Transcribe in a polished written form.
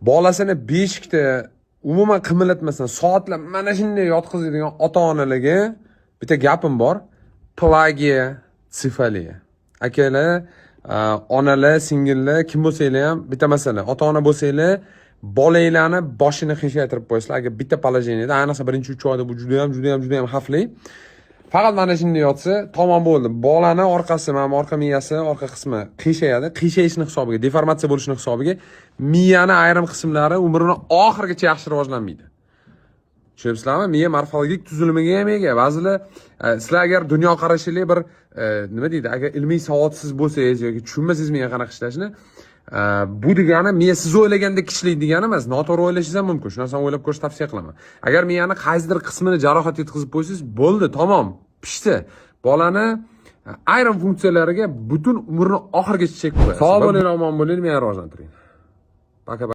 Bolasini beshikda umuman qimillatmasdan soatlab mana shunday yotqizadigan ota onalarga bitta gapim bor: plagiya, sefaliya. Akalar, onalar, singillar, kim bo'lsanglar ham, bitta masala: ota ona bo'lsanglar, bolanglarni boshini qiyshaytirib qo'yasizlar agar bitta положение da, ayniqsa birinchi 3 oyda. Bu judayam, judayam, judayam xavfli. Faqat mana shunday yotsa, tamom, bo'ldi. Bolani orqasi, mana bu orqa miyasi, orqa qismi qiyshayadi. Qiyshayishni hisobiga, deformatsiya bo'lishini hisobiga miyani ayrim qismlari umrini oxirigacha yaxshi rivojlanmaydi. Tushunyapsizlarmi? Miya morfologik tuzilmaga ham ega. Ba'zilar, sizlar agar dunyoqarashli bir, nima deydi, agar ilmiy savodsiz bo'lsangiz yoki tushunmasangiz miya qanaqa ishlashini, bu degani miya siz o'ylagandek ishlaydi degani emas. Noto'g'ri o'ylashingiz ham mumkin. Shu narsani o'ylab ko'rishni tavsiya qilaman. Agar miyani qaysidir qismini jarohat yetkazib qo'ysangiz, bo'ldi, tamom, pishdi. Bolani ayrim funksiyalariga butun umrini oxirigacha chek qo'yasiz. Sog' bo'linglar, omon bo'linglar, miyani rivojlantiring.